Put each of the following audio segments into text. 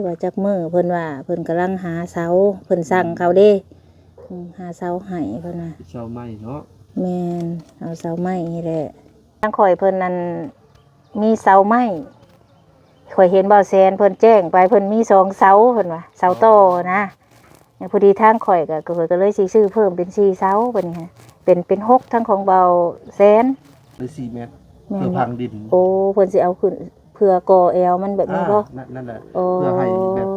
ວ່າຈັກມື້ ເພິ່ນວ່າເພິ່ນກຳລັງຫາເສົາ ເພິ່ນສັ່ງເຂົາເດ້ ອືມ ຫາເສົາໃຫ້ເພິ່ນວ່າ ເສົາໄມ້ເນາະ. ແມ່ນ ເອົາເສົາໄມ້ນີ້ແຫຼະ. ທາງຂ້ອຍເພິ່ນນັ້ນມີເສົາໄມ້ ຂ້ອຍເຫັນບ່າວແສນເພິ່ນແຈ້ງໄປ ເພິ່ນມີສອງເສົາ ເພິ່ນວ່າ ເສົາຕໍ່ນະ. ພໍດີທາງຂ້ອຍກໍ ຂ້ອຍກໍເລີຍຊິຊື້ເພີ່ມເປັນສີ່ເສົາ ບັດນີ້ ເປັນ ເປັນຫົກ ທາງຂອງບ່າວແສນ ຫຼືສີ່ແມັດ ແມ່ນ ເພື່ອພັງດິນ. ໂອ້ ເພິ່ນຊິເອົາຂຶ້ນ ເພື່ອກໍ່ແອວມັນແບບນີ້ບໍ່? ອ່າ ນັ້ນ ນັ້ນແຫຼະ ໂອ້ ເພື່ອໃຫ້ແບບ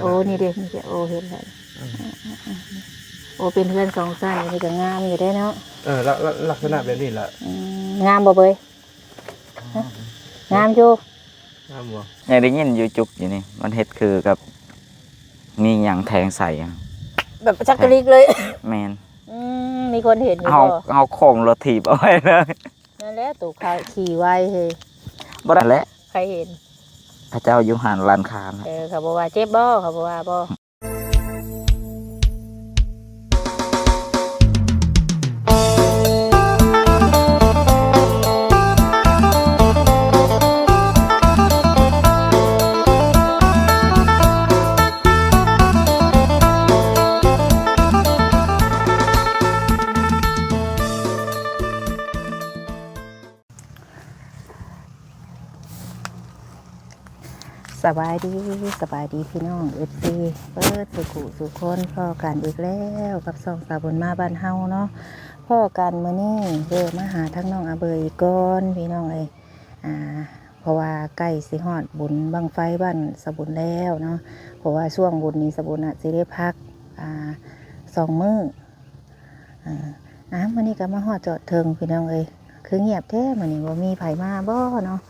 ໂອ້ ນີ້ເດ້ ນີ້ເດ້ ໂອ້ ເຫັນແລ້ວ. ເອີ ໂອ້ ເປັນເຮືອນສອງຊັ້ນ ນີ້ກໍງາມຢູ່ເດ້ເນາະ. ເອີ ລະ ລະ ລັກສະນະແບບນີ້ລະ. ອືມ ງາມບໍ່ເບີຍ? ງາມຢູ່ ງາມບໍ່? ຍັງໄດ້ຍິນຢູ່ຈຸກຢູ່ນີ້ ມັນເຮັດຄືກັບມີຫຍັງແທງໃສ່ ແບບຈັກກະລິກເລີຍ. ແມ່ນ. ອືມ ມີຄົນເຫັນຢູ່ບໍ່? ເຮົາ ເຮົາໂຄ້ມລົດຖີບເອົາໄວ້ເລີຍ. ນັ້ນແຫຼະ ໂຕຂາຍຂີ່ໄວເຮີ້ຍ. ບໍ່ໄດ້ແຫຼະ ໃຜເຫັນ? ເຂົາເຈົ້າຢູ່ຮ້ານ ຮ້ານຄ້ານະ. ເອີ ເຂົາບໍ່ວ່າເຈັບບໍ່? ເຂົາບໍ່ວ່າບໍ່? ສະບາຍດີ ສະບາຍດີພີ່ນ້ອງເອັຟຊີເບິດສູ່ຜູ້ສູ່ຄົນ ພໍ້ກັນອີກແລ້ວກັບຊ່ອງສາວບຸນມາບ້ານເຮົາເນາະ. ພໍ້ກັນມື້ນີ້ແວ່ມາຫາທາງນ້ອງອາເບີອີກກ່ອນພີ່ນ້ອງເອີຍ ອ່າ ເພາະວ່າໃກ້ຊິຮອດບຸນບັ້ງໄຟບ້ານສາວບຸນແລ້ວເນາະ ເພາະວ່າຊ່ວງບຸນນີ້ສາວບຸນອາດຊິໄດ້ພັກ ອ່າ ສອງມື້. ອ່າ ອ່າ ມື້ນີ້ກໍມາຮອດຈອດເຖິງພີ່ນ້ອງເອີຍ ຄືງຽບແທ້ມື້ນີ້ ບໍ່ມີໃຜມາບໍ່ເນາະ.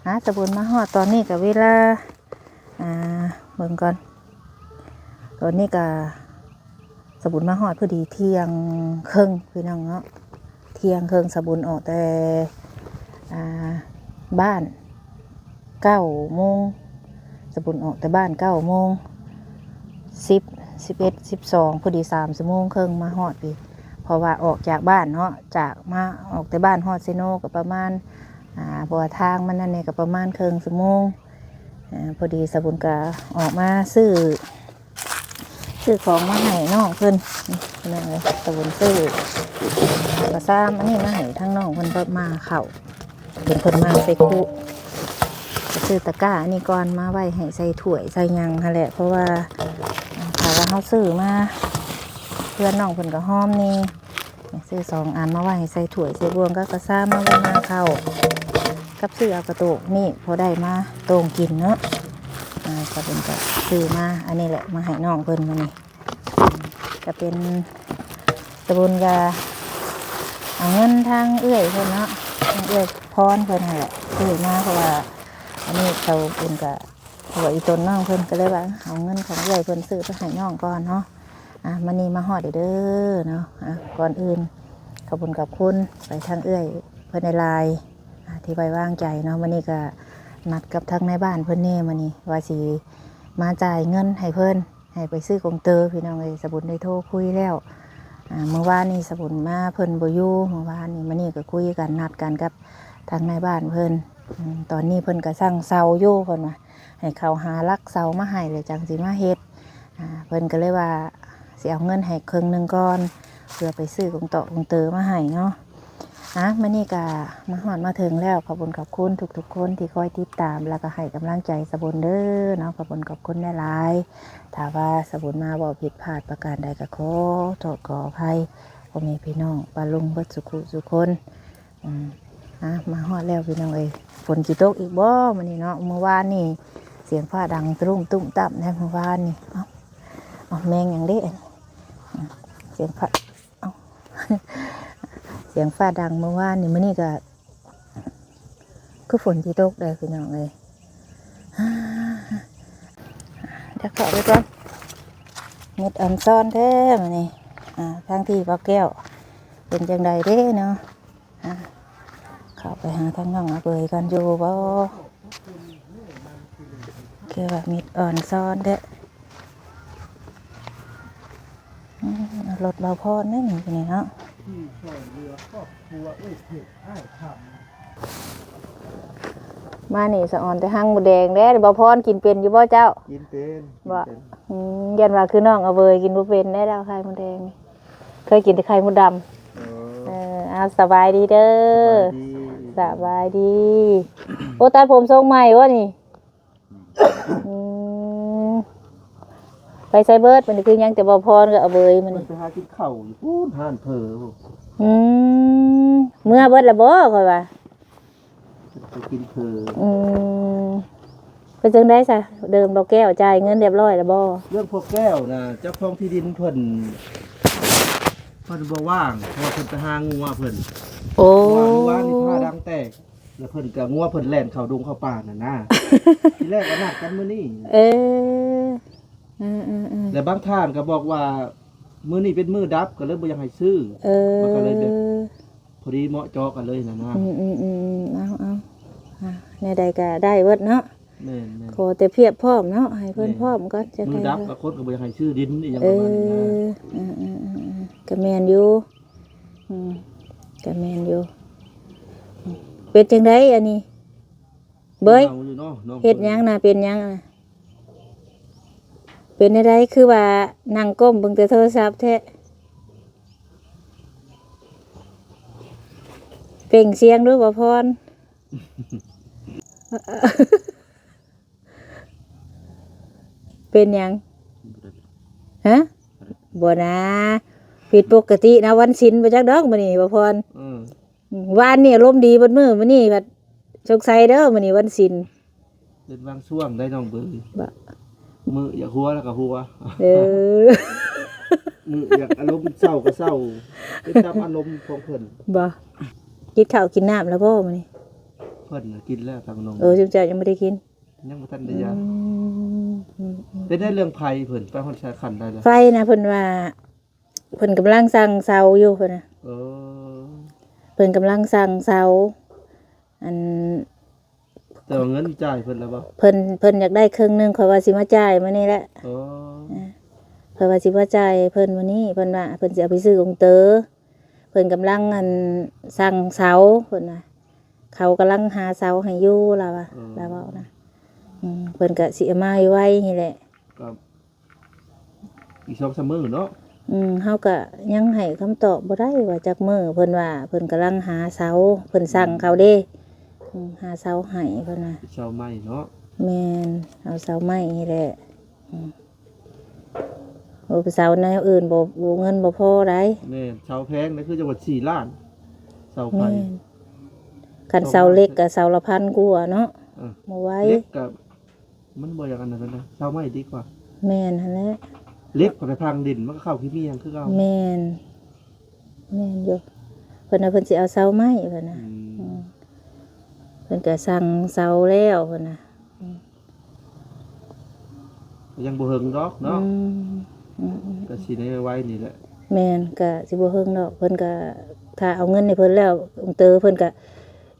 ອ່າ ສາວບຸນມາຮອດຕອນນີ້ກໍເວລາ ອ່າ ເບິ່ງກ່ອນ ຕອນນີ້ກໍສາວບຸນມາຮອດພໍດີທ່ຽງເຄິ່ງພີ່ນ້ອງເນາະ. ທ່ຽງເຄິ່ງ ສາວບຸນອອກແຕ່ ອ່າ ບ້ານເກົ້າໂມງ ສາວບຸນອອກແຕ່ບ້ານເກົ້າໂມງ ສິບ ສິບເອັດ ສິບສອງ ພໍດີສາມຊົ່ວໂມງເຄິ່ງມາຮອດພີ້ ເພາະວ່າອອກຈາກບ້ານເນາະ ຈາກມາ ອອກແຕ່ບ້ານຮອດເຊໂນກໍປະມານ ອ່າ ເພາະວ່າທາງມັນນັ້ນແດ່ກໍປະມານເຄິ່ງຊົ່ວໂມງ. ອ່າ ພໍດີສາວບຸນກໍອອກມາຊື້ ຊື້ຂອງມາໃຫ້ນ້ອງເພິ່ນ ນີ້ພີ່ນ້ອງເອີຍ ຕະບຸນຊື້ກະຊາມອັນນີ້ມາໃຫ້ທາງນ້ອງເພິ່ນ ເພິ່ນມາເຂົ້າ ເພິ່ນ ເພິ່ນມາໃສ່ຄຸ ໄປຊື້ຕະກ້າອັນນີ້ກ່ອນ ມາໄວ້ໃຫ້ໃສ່ຖ້ວຍໃສ່ຫຍັງຫັ້ນແຫຼະ ເພາະວ່າຖ້າວ່າເຮົາຊື້ມາ ເພື່ອນນ້ອງເພິ່ນກໍຫອມແດ່. ຊື້ສອງອັນມາໄວ້ໃສ່ຖ້ວຍໃສ່ບ່ວງ ກັບກະຊາມມາໄວ້ມາເຂົ້າ ກັບຊື້ເອົາກະໂຕກນີ້ພໍໄດ້ມາໂຕ່ງກິນເນາະ. ອ່າ ສາວບຸນກໍຊື້ມາອັນນີ້ແຫຼະ ມາໃຫ້ນ້ອງເພິ່ນມື້ນີ້ ກໍເປັນ ສາວບຸນກໍເອົາເງິນທາງເອື້ອຍເພິ່ນເນາະ ທາງເອື້ອຍພອນເພິ່ນຫັ້ນແຫຼະ ຊື້ມາ ເພາະວ່າອັນນີ້ສາວບຸນກໍ ເພາະວ່າອີ່ຕົນນ້ອງເພິ່ນກໍເລີຍວ່າ ເອົາເງິນຂອງເອື້ອຍເພິ່ນຊື້ໄປໃຫ້ນ້ອງກ່ອນເນາະ. ອ່າ ມື້ນີ້ມາຮອດເດີເນາະ ອ່າ ກ່ອນອື່ນຂອບຄຸນຂອບຄຸນໄປທາງເອື້ອຍເພິ່ນຫຼາຍໆ ອ່າ ທີ່ໄວ້ວາງໃຈເນາະ. ມື້ນີ້ກໍນັດກັບທາງນາຍບ້ານເພິ່ນແດ່ ມື້ນີ້ວ່າຊິມາຈ່າຍເງິນໃຫ້ເພິ່ນ ໃຫ້ໄປຊື້ກົງເຕີ ພີ່ນ້ອງເອີຍ. ສາວບຸນໄດ້ໂທຄຸຍແລ້ວ ອ່າ ມື້ວານນີ້ສາວບຸນມາເພິ່ນບໍ່ຢູ່ ມື້ວານນີ້ ມື້ນີ້ກໍຄຸຍກັນ ນັດກັນກັບທາງນາຍບ້ານເພິ່ນ. ອືມ ຕອນນີ້ເພິ່ນກໍສັ່ງເສົາຢູ່ ເພິ່ນວ່າ ໃຫ້ເຂົາຫາຫຼັກເສົາມາໃຫ້ ແລ້ວຈັ່ງຊິມາເຮັດ. ອ່າ ເພິ່ນກໍເລີຍວ່າຊິເອົາເງິນໃຫ້ເຄິ່ງໜຶ່ງກ່ອນ ເພື່ອໄປຊື້ກົງເຕາະກົງເຕີມາໃຫ້ເນາະ. ອ່າ ມື້ນີ້ກໍມາຮອດມາເຖິງແລ້ວ ຂອບຄຸນຂອບຄຸນທຸກໆຄົນທີ່ຄອຍຕິດຕາມ ແລ້ວກໍໃຫ້ກຳລັງໃຈສາວບຸນເດີເນາະ ຂອບຄຸນຂອບຄຸນຫຼາຍໆ. ຖ້າວ່າສາວບຸນມາເວົ້າຜິດພາດປະການໃດກໍຂໍໂທດຂໍອະໄພພໍ່ແມ່ພີ່ນ້ອງປ້າລຸງເບິດສູ່ຜູ້ສູ່ຄົນ. ອືມ ອ່ະ ມາຮອດແລ້ວພີ່ນ້ອງເອີຍ ຝົນຊິຕົກອີກບໍ່ມື້ນີ້ເນາະ. ມື້ວານນີ້ສຽງຟ້າດັງຕຸ້ມຕຸ້ມຕັ້ມແທ້ ມື້ວານນີ້. ເອົ້າ ເອົາ ແມງຫຍັງເດ້ ອືມ ສຽງຟ້າ ເອົ້າ ສຽງຟ້າດັງມື້ວານນີ້ ມື້ນີ້ກໍຄືຝົນຊິຕົກເດ້ພີ່ນ້ອງເອີຍ. ດຽວເຂົ້າໄປກ່ອນ ມິດອອນຊອນແທ້ມື້ນີ້. ອ່າ ທາງທີ່ບໍ່ແກ້ວເປັນຈັ່ງໃດເດ້ເນາະ? ອ່າ ເຂົ້າໄປຫາທາງນ້ອງອາເບີຍກ່ອນ ຢູ່ບໍ່? ຄືວ່າມິດອອນຊອນແທ້. ອືມ ລົດເບົາພອນເດ້ນີ້ ນີ້ເນາະ. ທີ່ຊ່ວຍເຫຼືອຄອບຄົວເອື້ອຍເພັດອ້າຍຄຳ. ມານີ້ສະອອນແຕ່ຫາງໝູແດງແດ່. ບໍ່ພອນກິນເປັນຢູ່ບໍ່ເຈົ້າ? ກິນເປັນ ບໍ່ ກິນເປັນ. ອືມ ຢ້ານວ່າຄືນ້ອງອາເວີຍກິນບໍ່ເປັນແດ່ດາວໄຂ່ມົດແດງນີ້ ເຄີຍກິນແຕ່ໄຂ່ມົດດຳ. ເອີ ເອີ ເອົາ ສະບາຍດີເດີ. ສະບາຍດີ ສະບາຍດີ. ໂອ້ ຕັດຜົມຊົງໃໝ່ບໍ່ນີ້? ອືມ ໄປໃສເບິດ? ມັນຄືຍັງແຕ່ບໍ່ພອນກັບອາເວີຍມື້ນີ້ ໄປຫາກິນເຂົ້າຢູ່ພຸ້ນຮ້ານເຜີ. ອືມ ເມືອເບິດລະບໍ່? ຂ້ອຍວ່າ ໄປກິນເຜີ. ອືມ ເປັນຈັ່ງໃດຊະ? ເດີມບໍ່ແກ້ວຈ່າຍເງິນຮຽບຮ້ອຍແລ້ວບໍ່? ເລື່ອງພວກແກ້ວນະ ເຈົ້າຂອງທີ່ດິນເພິ່ນ ເພິ່ນບໍ່ວ່າງ ເພາະວ່າເພິ່ນໄປຫາງົວເພິ່ນ. ໂອ້ ເພາະວ່າມື້ວານນີ້ຟ້າດັງແຕກ ແລ້ວເພິ່ນກໍ ງົວເພິ່ນແລ່ນເຂົ້າດົງເຂົ້າປ່າຫັ້ນນະ. ທີແລກກໍນັດກັນມື້ນີ້. ເອີ ເອີໆໆ ແລ້ວບາງທ່ານກໍບອກວ່າ ມື້ນີ້ເປັນມື້ດັບ ກໍເລີຍບໍ່ຢາກໃຫ້ຊື້. ເອີ ມັນກໍເລີຍແບບ ພໍດີເໝາະເຈາະກັນເລີຍຫັ້ນນະ. ອືມໆໆ ເອົາໆ ອ່າ ແນວໃດກໍໄດ້ເບິດເນາະ. ແມ່ນໆ ຂໍແຕ່ພຽບພ້ອມເນາະ ໃຫ້ເພິ່ນ ແມ່ນ ພ້ອມກ່ອນ. ມື້ດັບ ບາງຄົນກໍບໍ່ຢາກໃຫ້ຊື້ດິນອີ່ຫຍັງປະມານນີ້ນະ. ເອີ ເອີໆໆໆ ກໍແມ່ນຢູ່. ອືມ ກໍແມ່ນຢູ່. ເປັນຈັ່ງໃດອັນນີ້ ເບີຍ? ເຮັດຫຍັງນະ? ເປັນຫຍັງນະ? ເປັນແນວໃດ ຄືວ່ານັ່ງກົ້ມເບິ່ງແຕ່ໂທລະສັບແທ້? ເປັ່ງສຽງດູ ບ່າວພອນ. ເປັນຫຍັງ? ຮະ? ບໍ່ນາ ຜິດປົກກະຕິນະ ວັນສິນບໍ່ຈັກດອກມື້ນີ້ ບ່າວພອນ. ອືມ ວານນີ້ອາລົມດີເບິດມື້ ມື້ນີ້ພັດສົງໄສເດີ ມື້ນີ້ວັນສິນ. ເປັນບາງຊ່ວງໄດ໋ນ້ອງເບີຍ ບະ ມື້ຢາກຫົວແລ້ວກໍຫົວ. ເອີ ມື້ຢາກອາລົມເສົ້າກໍເສົ້າ ເປັນຕາມອາລົມຂອງເພິ່ນ. ບໍ່ ກິນເຂົ້າກິນນ້ຳແລ້ວບໍ່ມື້ນີ້? ເພິ່ນນະກິນແລ້ວທາງນ້ອງ. ເອີ ຊຸມເຈົ້າຍັງບໍ່ໄດ້ກິນ? ຍັງບໍ່ທັນໄດ້ຢາ. ອືມ ອືມໆ ເປັນໄດ້ເລື່ອງໄຟເພິ່ນ ໄປຮອດສາຍຂັ້ນໃດແລ້ວ? ໄຟນະ ເພິ່ນວ່າ ເພິ່ນກຳລັງສ້າງເສົາຢູ່ພຸ້ນນະ. ເອີ ເພິ່ນກຳລັງສ້າງເສົາ ອັນ ແຕ່ວ່າເງິນຈ່າຍເພິ່ນແລ້ວບໍ່? ເພິ່ນ ເພິ່ນຢາກໄດ້ເຄິ່ງໜຶ່ງ ຂ້ອຍວ່າຊິມາຈ່າຍມື້ນີ້ແຫຼະ. ເອີ ເອີ ຂ້ອຍວ່າຊິມາຈ່າຍເພິ່ນມື້ນີ້ ເພິ່ນວ່າເພິ່ນຊິເອົາໄປຊື້ກົງເຕີ. ເພິ່ນກຳລັງ ອັນ ສ້າງເສົາ ເພິ່ນວ່າ ເຂົາກຳລັງຫາເສົາໃຫ້ຢູ່ ລາວວ່າ. ເອີ ລາວເວົ້ານະ. ອືມ ເພິ່ນກະຊິເອົາມາໄວໆນີ້ແຫຼະ. ກໍອີກສອງສາມມື້ເນາະ. ອືມ ເຮົາກະຍັງໃຫ້ຄຳຕອບບໍ່ໄດ້ວ່າຈັກມື້ ເພິ່ນວ່າເພິ່ນກຳລັງຫາເສົາ ເພິ່ນສັ່ງເຂົາເດ້. ອືມ ຫາເສົາໃຫ້ເພິ່ນວ່າ ເສົາໄມ້ເນາະ. ແມ່ນ ເອົາເສົາໄມ້ນີ້ແຫຼະ. ອືມ ໂອ້ ເສົາແນວອື່ນບໍ່ ບໍ່ ເງິນບໍ່ພໍໃດ໋. ແມ່ນ ເສົາແພງນະ ຄືຈັງຫວັດສີ່ລ້ານ ເສົາໄຟ. ແມ່ນ ຄັນເສົາເຫຼັກກໍເສົາລະພັນກວ່າເນາະ. ເອີ ບໍ່ໄຫວ ເຫຼັກກໍມັນບໍ່ຢາກອັນນັ້ນປານໃດ ເສົາໄມ້ດີກວ່າ. ແມ່ນຫັ້ນແຫຼະ ເຫຼັກກໍໄປພັງດິນ ມັນກໍເຂົ້າຂີ້ເມຍຄືເກົ່າ. ແມ່ນ ແມ່ນຢູ່ ເພິ່ນວ່າເພິ່ນຊິເອົາເສົາໄມ້ເພິ່ນນະ. ອືມ ອືມ ເພິ່ນກໍສັ່ງເສົາແລ້ວເພິ່ນນະ. ອືມ ກໍຍັງບໍ່ເຖິງດອກເນາະ. ອືມ ອືມໆ ກໍຊິໄດ້ໄວໆນີ້ແຫຼະ. ແມ່ນ ກໍຊິບໍ່ເຖິງດອກ ເພິ່ນກໍຖ້າເອົາເງິນໃຫ້ເພິ່ນແລ້ວ ອອງເຕີເພິ່ນກໍ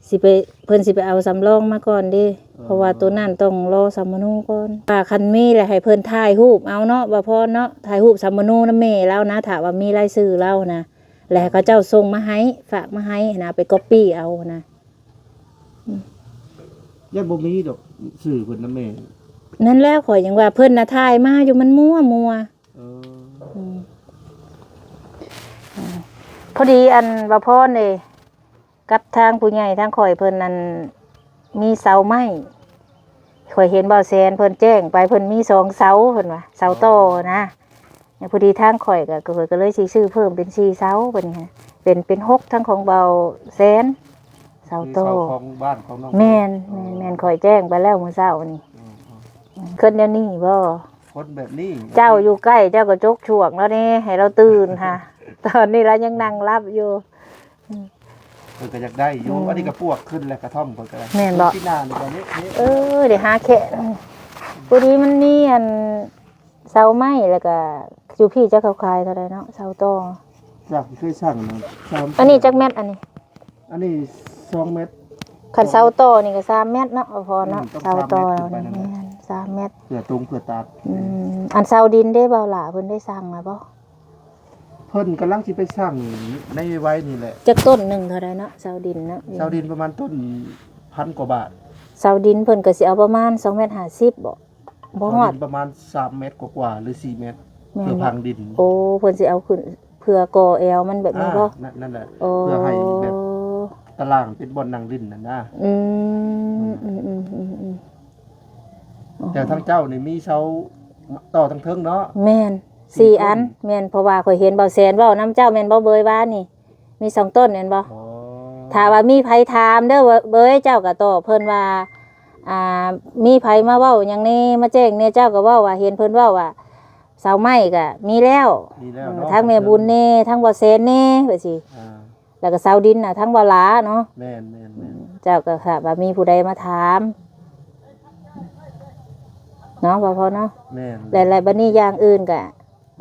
ຊິໄປ ເພິ່ນຊິໄປເອົາສຳລອງມາກ່ອນເດ້. ເອີ ເພາະວ່າໂຕນັ້ນຕ້ອງລໍສຳມະໂນກ່ອນ ວ່າຄັນມີແລ້ວໃຫ້ເພິ່ນຖ່າຍຮູບເອົາເນາະ ບ່າວພອນເນາະ ຖ່າຍຮູບສຳມະໂນນຳແມ່ລາວນະ ຖ້າວ່າມີລາຍຊື່ລາວນະ ແລ້ວໃຫ້ເຂົາເຈົ້າສົ່ງມາໃຫ້ ຝາກມາໃຫ້ນະ ໄປກັອບປີ້ເອົານະ. ຢ້ານບໍ່ມີດອກຊື່ເພິ່ນນຳແມ່. ນັ້ນແຫຼະ ຂ້ອຍຍັງວ່າເພິ່ນນະຖ່າຍມາຢູ່ ມັນມົວໆ. ເອີ ອືມ ພໍດີອັນບ່າວພອນເດ້ ກັບທາງຜູ້ໃຫຍ່ທາງຂ້ອຍເພິ່ນນັ້ນມີເສົາໄມ້ ຂ້ອຍເຫັນບ່າວແສນເພິ່ນແຈ້ງໄປ ເພິ່ນມີສອງເສົາ ເພິ່ນວ່າເສົາຕໍ່ນະ. ພໍດີທາງຂ້ອຍກໍ ຂ້ອຍກໍເລີຍຊິຊື້ເພີ່ມເປັນສີ່ເສົາ ບັດນີ້ເປັນ ເປັນຫົກ ທັງຂອງບ່າວແສນ ເສົາຕໍ່. ເສົາຂອງບ້ານຂອງນ້ອງ. ແມ່ນ ເອີ ແມ່ນໆ ຂ້ອຍແຈ້ງໄປແລ້ວມື້ເຊົ້ານີ້. ອືມໆ ຄົນແນວນີ້ບໍ່? ຄົນແບບນີ້ ເຈົ້າຢູ່ໃກ້ເຈົ້າກໍຈົກຊ່ວງລາວແດ່ ໃຫ້ລາວຕື່ນຫາ ຕອນນີ້ລາວຍັງນັ່ງຫຼັບຢູ່. ເພິ່ນກໍຢາກໄດ້ຢູ່. ອືມ ອັນນີ້ກໍປວກຂຶ້ນແລ້ວ ກະທ່ອມເພິ່ນກໍໄດ້. ແມ່ນບໍ່? ປີໜ້ານີ້ກໍເລະເທະ. ເອີ ໄດ້ຫາແຄະ ພໍດີມັນມີອັນເສົາໄມ້ ແລ້ວກໍຢູ່ພີ້ເຈົ້າເຂົາຂາຍເທົ່າໃດເນາະ ເສົາຕໍ່? ຈາກທີ່ເຄີຍສັ່ງນະ ສາມ ອັນນີ້ຈັກແມັດອັນນີ້? ອັນນີ້ສອງແມັດ. ຄັນເສົາຕໍ່ນີ້ກໍສາມແມັດເນາະ ພໍເນາະ. ອືມ ເສົາຕໍ່ນີ້ແມ່ນສາມແມັດ ເພື່ອຕົງເພື່ອຕັດ. ອືມ ອັນເສົາດິນເດ້ ບ່າວຫຼ້າເພິ່ນໄດ້ສັ່ງແລ້ວບໍ່? ເພິ່ນກຳລັງຊິໄປສັ່ງໃນໄວໆນີ້ແຫຼະ. ຈັກຕົ້ນໜຶ່ງເທົ່າໃດເນາະ ເສົາດິນເນາະ? ເສົາດິນປະມານຕົ້ນພັນກວ່າບາດ. ເສົາດິນເພິ່ນກໍຊິເອົາປະມານສອງແມັດຫ້າສິບບໍ? ບໍ່ຮອດ ເສົາດິນປະມານສາມແມັດກວ່າໆ ຫຼື ສີ່ແມັດ ແມ່ນ ເພື່ອພັງດິນ. ໂອ້ ເພິ່ນຊິເອົາຂຶ້ນເພື່ອກໍ່ແອວມັນແບບນີ້ບໍ? ອາ ນັ້ນ ນັ້ນແຫຼະ ໂອ້ ເພື່ອໃຫ້ແບບຕະລ່າງເປັນບ່ອນນັ່ງຫຼິ້ນຫັ້ນນະ. ອືມ ອືມ ອືມ ອືມ ອືມ ອືມ ແຕ່ທາງເຈົ້ານີ້ມີເສົາຕໍ່ທາງເທິງເນາະ? ແມ່ນ ສີ່ ສີ່ ອັນ ແມ່ນ ເພາະວ່າຂ້ອຍເຫັນບ່າວແສນເວົ້ານຳເຈົ້າແມ່ນບໍ່ເບີຍວານນີ້? ມີສອງຕົ້ນແມ່ນບໍ່? ອໍ ຖ້າວ່າມີໃຜຖາມເດີ ເບີຍ ເຈົ້າກໍຕອບເພິ່ນວ່າ ອ່າ ມີໃຜມາເວົ້າຫຍັງແດ່ ມາແຈ້ງແດ່ ເຈົ້າກໍເວົ້າວ່າ ເຫັນເພິ່ນເວົ້າວ່າເສົາໄມ້ກໍມີແລ້ວ ມີແລ້ວເນາະ ເອີ ທັງແມ່ບຸນແດ່ ທັງບ່າວແສນແດ່ ວ່າຊິ ອ່າ ແລ້ວກໍເສົາດິນນະ ທັງບ່າວຫຼ້າເນາະ. ແມ່ນໆໆ ເຈົ້າກໍຖ້າວ່າມີຜູ້ໃດມາຖາມເນາະ ວ່າພໍເນາະ. ແມ່ນ ແລະ ແລະ ບັດນີ້ຢ່າງອື່ນກໍ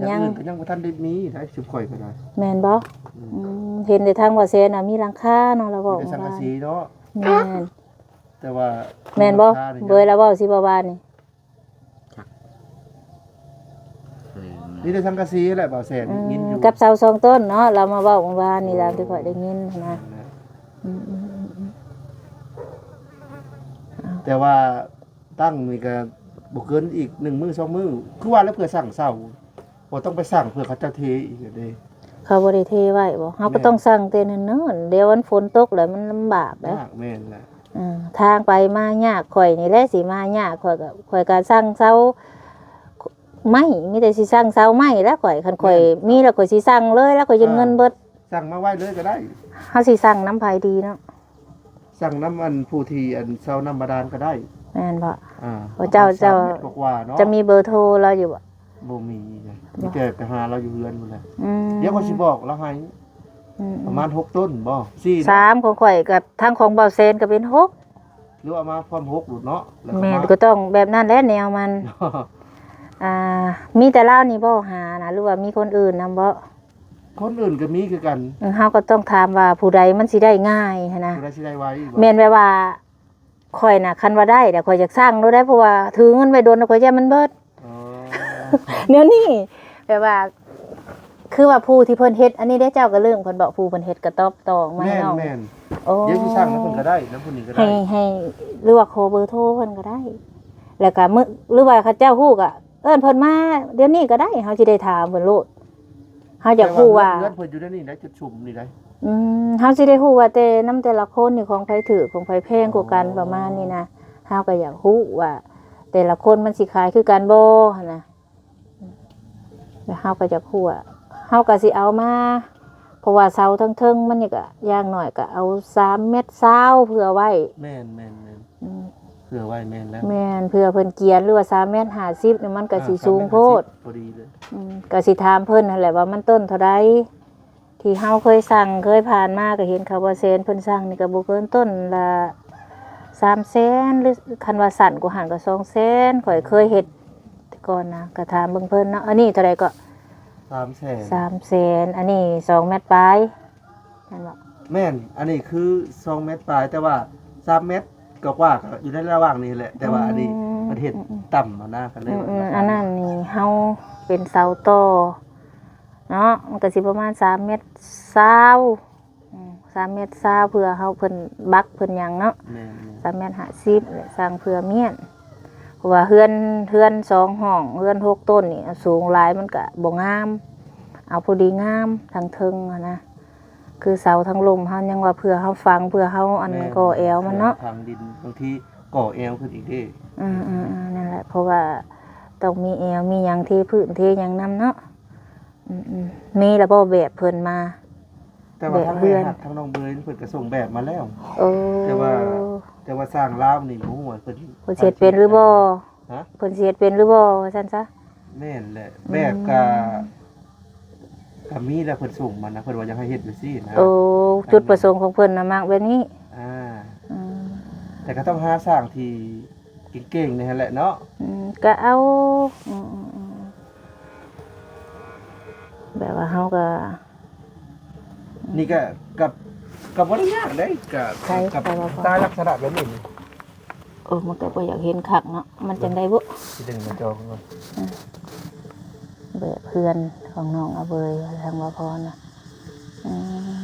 ຢ່າງ ຍັງ ອື່ນກໍຍັງບໍ່ທັນໄດ້ມີໄດ໋ ຊຸມຂ້ອຍກໍໄດ້. ແມ່ນບໍ່? ອືມ ອືມ ເຫັນແຕ່ທາງບ່າວແສນນະມີຫຼັງຄາເນາະ ລາວເວົ້າ ມີແຕ່ສັງກະສີເນາະ. ແມ່ນ ແຕ່ວ່າ ແມ່ນບໍ່? ເບີຍລາວເວົ້າຊິບໍ່ວານນີ້? ຈັກ ເຄີຍ ມີແຕ່ສັງກະສີແຫຼະ ບ່າວແສນ ອືມ ໄດ້ຍິນຢູ່ ກັບເສົາສອງຕົ້ນເນາະ ລາວມາເວົ້າເມື່ອວານນີ້ ຕາມທີ່ຂ້ອຍໄດ້ຍິນນະ. ແມ່ນແຫຼະ ອືມ ອືມ ອືມ ອືມ ແຕ່ວ່າ ຕັ້ງນີ້ກໍບໍ່ເກີນອີກໜຶ່ງມື້ສອງມື້ ຄືວ່າແລ້ວ ເພື່ອສ້າງເສົາ ບໍ່ຕ້ອງໄປສ້າງເພື່ອເຂົາເຈົ້າເທອີກເດ້. ເຂົາບໍ່ໄດ້ເທໄວ້ບໍ? ເຮົາກໍ ແມ່ນ ຕ້ອງສ້າງແຕ່ເນີນໆ ດຽວມັນຝົນຕົກແລ້ວມັນລຳບາກເດ້. ຍາກ ແມ່ນແຫຼະ. ເອີ ທາງໄປມາຍາກ ຂ້ອຍນີ້ແຫຼະຊິມາຍາກ ຂ້ອຍກໍ ຂ້ອຍກໍສ້າງເສົາໄມ້ ມີແຕ່ຊິສ້າງເສົາໄມ້ແຫຼະຂ້ອຍ ຄັນຂ້ອຍ ແມ່ນ ມີແລ້ວຂ້ອຍຊິສ້າງເລີຍ ແລ້ວຂ້ອຍຢືມເງິນເບິດ. ອ່າ ສັ່ງມາໄວ້ເລີຍກໍໄດ້. ເຮົາຊິສັ່ງນຳໃຜດີເນາະ? ສັ່ງນຳອັນຜູ້ທີ່ອັນເຊົ່ານ້ຳບາດານກໍໄດ້. ແມ່ນບໍ່? ອ່າ ເຈົ້າ ເຈົ້າ ສາມແມັດກວ່າໆເນາະ. ຈະມີເບີໂທລາວຢູ່ບໍ່? ບໍ່ມີເດ້ ມີແຕ່ໄປຫາລາວຢູ່ເຮືອນພຸ້ນແຫຼະ. ອືມ ດຽວຂ້ອຍຊິບອກລາວໃຫ້. ອືມໆ ປະມານຫົກຕົ້ນບໍ່? ສີ່ ສາມ ຂອງຂ້ອຍກັບທາງຂອງບ່າວແສນກໍເປັນຫົກ. ຫຼືວ່າມາພ້ອມຫົກໂລດເນາະ? ແລ້ວກໍ ແມ່ນ ມາ ກໍຕ້ອງແບບນັ້ນແຫຼະແນວມັນ. ອ່າ ມີແຕ່ລາວນີ້ບໍ່ຫານະ ຫຼືວ່າມີຄົນອື່ນນຳບໍ່? ຄົນອື່ນກໍມີຄືກັນ. ອືມ ເຮົາກໍຕ້ອງຖາມວ່າຜູ້ໃດມັນຊິໄດ້ງ່າຍຫັ້ນນະ ຜູ້ໃດຊິໄດ້ໄວບໍ່? ແມ່ນແບບວ່າຂ້ອຍນະ ຄັນວ່າໄດ້ແລ້ວຂ້ອຍຢາກສັ່ງໂລດໄດ໋ ເພາະວ່າຖືເງິນໄວ້ດົນແລ້ວຂ້ອຍຢ້ານມັນເບິດ. ອໍ ແນວນີ້ ແບບວ່າ ຄືວ່າຜູ້ທີ່ເພິ່ນເຮັດອັນນີ້ເດ້ ເຈົ້າກໍເລື່ອງເພິ່ນບອກ ຜູ້ເພິ່ນເຮັດກະຕອບຕອງມາໃຫ້ນ້ອງ. ແມ່ນໆ ໂອ້ ດຽວຊິສັ່ງນຳເພິ່ນກໍໄດ້ ນຳຜູ້ນີ້ກໍໄດ້ ໃຫ້ ໃຫ້ ຫຼືວ່າຂໍເບີໂທເພິ່ນກໍໄດ້ ແລ້ວກໍມື້ ຫຼືວ່າເຂົາເຈົ້າຮູ້ກໍ ເອີ້ນເພິ່ນມາດຽວນີ້ກໍໄດ້ ເຮົາຊິໄດ້ຖາມເພິ່ນໂລດ. ເຮົາຢາກຮູ້ວ່າ ແຕ່ວ່າເຮືອນ ເຮືອນເພິ່ນຢູ່ໃນນີ້ໄດ໋ ຈຸດຊຸມນີ້ໄດ໋. ອືມ ເຮົາຊິໄດ້ຮູ້ວ່າແຕ່ນຳແຕ່ລະຄົນນີ້ຂອງໃຜຖືກຂອງໃຜແພງກວ່າກັນ ອໍ ປະມານນີ້ນະ. ເຮົາກໍຢາກຮູ້ວ່າແຕ່ລະຄົນມັນຊິຂາຍຄືກັນບໍ່ຫັ້ນນະ. ແລ້ວເຮົາກໍຢາກຮູ້ວ່າ ເຮົາກໍຊິເອົາມາ ເພາະວ່າເສົາເທິງໆມັນນີ້ກໍຢ່າງໜ້ອຍກໍເອົາສາມແມັດຊາວເພື່ອໄວ້. ແມ່ນໆໆ. ອືມ ເພື່ອໄວ້ແມ່ນແລ້ວ ແມ່ນ ເພື່ອເພິ່ນກຽນ ຫຼືວ່າສາມແມັດຫ້າສິບນີ້ມັນກໍ ອ່າ ຊິສູງໂພດ ສາມແມັດຫ້າສິບພໍດີເລີຍ. ອືມ ກໍຊິຖາມເພິ່ນຫັ້ນແຫຼະວ່າມັນຕົ້ນເທົ່າໃດ ທີ່ເຮົາເຄີຍສັ່ງ ເຄີຍຜ່ານມາ ກໍເຫັນເຂົາວ່າແສນ ເພິ່ນສັ່ງນີ້ກໍບໍ່ເກີນຕົ້ນລະສາມແສນ ຫຼືຄັນວ່າສັ້ນກວ່າຫັ້ນກໍສອງແສນ. ຂ້ອຍເຄີຍເຮັດແຕ່ກ່ອນນະ ກໍຖາມເບິ່ງເພິ່ນເນາະ. ອັນນີ້ເທົ່າໃດເກາະ? ສາມແສນ ສາມແສນ. ອັນນີ້ສອງແມັດປາຍ ແມ່ນບໍ່? ແມ່ນ ອັນນີ້ຄືສອງແມັດປາຍ ແຕ່ວ່າສາມແມັດກວ່າໆ ກໍຢູ່ໃນລະຫວ່າງນີ້ແຫຼະ ແຕ່ວ່າອັນນີ້ ອືມ ເພິ່ນເຮັດ ອືມໆ ຕ່ຳຫັ້ນນະ ກໍເລີຍ ອືມໆ ວ່າ ອັນນັ້ນນີ້ເຮົາເປັນເສົາຕໍ່ເນາະ ມັນກໍຊິປະມານສາມແມັດຊາວ ອືມ ສາມແມັດຊາວ ເພື່ອເຮົາ ເພິ່ນບັກເພິ່ນຫຍັງເນາະ. ແມ່ນໆ ສາມແມັດຫ້າສິບ ແລະ ສ້າງເພື່ອມ້ຽນ ເພາະວ່າເຮືອນ ເຮືອນສອງຫ້ອງ ເຮືອນຫົກຕົ້ນນີ້ ສູງຫຼາຍມັນກະບໍ່ງາມ ເອົາພໍດີງາມທາງເທິງຫັ້ນນະ. ຄືເສົາທາງລຸ່ມເຮົາຍັງວ່າເພື່ອເຮົາຝັງ ເພື່ອເຮົາອັນ ແມ່ນ ກໍ່ແອວມັນເນາະ ເພື່ອທາງດິນ ບາງທີກໍ່ແອວຂຶ້ນອີກເດ້. ອືມໆໆ ນັ້ນແຫຼະ ເພາະວ່າຕ້ອງມີແອວ ມີຫຍັງ ເທພື້ນເທຫຍັງນຳເນາະ. ອືມໆ ມີລະບໍ່ແບບເພິ່ນມາ? ແຕ່ວ່າ ແບບເຮືອນ ທາງແມ່ຮັກ ທາງນ້ອງເບີຍ ເພິ່ນກໍສົ່ງແບບມາແລ້ວ. ໂອ້ ແຕ່ວ່າ ແຕ່ວ່າຊ່າງລາວນີ້ບໍ່ຮູ້ວ່າເພິ່ນ ເພິ່ນຊິເຮັດເປັນຫຼືບໍ່? ຮະ? ເພິ່ນຊິເຮັດເປັນຫຼືບໍ່ ວ່າຊັ້ນຊະ? ແມ່ນແຫຼະ ອືມ ແບບກະ ກະມີແລ້ວ ເພິ່ນສົ່ງມານະ ເພິ່ນວ່າຢາກໃຫ້ເຮັດຈັ່ງຊີ້ນະ. ໂອ້ ຈຸດປະສົງຂອງເພິ່ນນະ ມັກແບບນີ້. ອ່າ ອືມ ແຕ່ກໍຕ້ອງຫາຊ່າງທີ່ເກັ່ງໆ ນີ້ຫັ້ນແຫຼະເນາະ. ອືມ ກໍເອົາ ອືມໆໆ ແບບວ່າເຮົາກໍ ນີ້ກໍ ກໍ ກໍບໍ່ໄດ້ຍາກເດ້ ກໍ ໃສ ກໍ ແຕ່ວ່າ ສະໄຕລ໌ລັກສະນະແບບນີ້. ໂອ້ ມັນກໍບໍ່ຢາກເຫັນຄັກເນາະ ມັນຈັ່ງໃດບຸ? ຊິດຶງມາຈອງເນາະ. ອືມ ແບບເຮືອນຂອງນ້ອງອາເບີຍ ທາງວ່າພອນນະ. ອືມ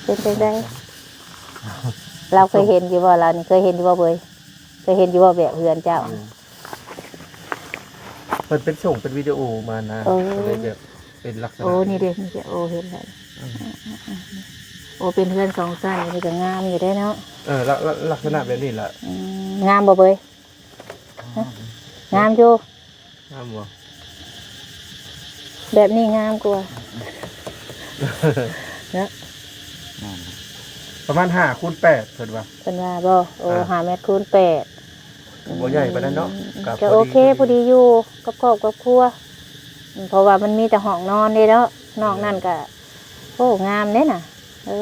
ເປັນຈັ່ງໃດ? ລາວເຄີຍເຫັນຢູ່ບໍ່? ລາວນີ້ເຄີຍເຫັນຢູ່ບໍ່ເບີຍ? ເຄີຍເຫັນຢູ່ບໍ່ແບບເຮືອນເຈົ້າ? ອືມ ເພິ່ນເປັນສົ່ງເປັນວິດີໂອມານະ ເອີ ກໍເລີຍແບບເປັນລັກສະນະ ໂອ້ ນີ້ເດ້ ນີ້ເດ້ ໂອ້ ເຫັນແລ້ວ ອືມ ໂອ້ ເປັນເຮືອນສອງຊັ້ນ ອັນນີ້ກໍງາມຢູ່ເດ້ເນາະ ເອີ ລະ ລະ ລັກສະນະແບບນີ້ລະ ອືມ ງາມບໍ່ເບີຍ? ງາມຢູ່ ງາມບໍ່? ແບບນີ້ງາມກວ່າເນາະ ປະມານຫ້າຄູນແປດ ເພິ່ນວ່າ ເພິ່ນວ່າບໍ່? ໂອ້ ອ່າ ຫ້າແມັດຄູນແປດ ກໍບໍ່ໃຫຍ່ປານນັ້ນເນາະ ອືມ ກໍ ກໍໂອເຄ ພໍດີ ພໍດີຢູ່ກັບຄອບກັບຄົວ ອືມ ເພາະວ່າມັນມີແຕ່ຫ້ອງນອນເດ້ເນາະ ນອກນັ້ນກໍ ໂອ້ ງາມເດ້ນະ ເອີ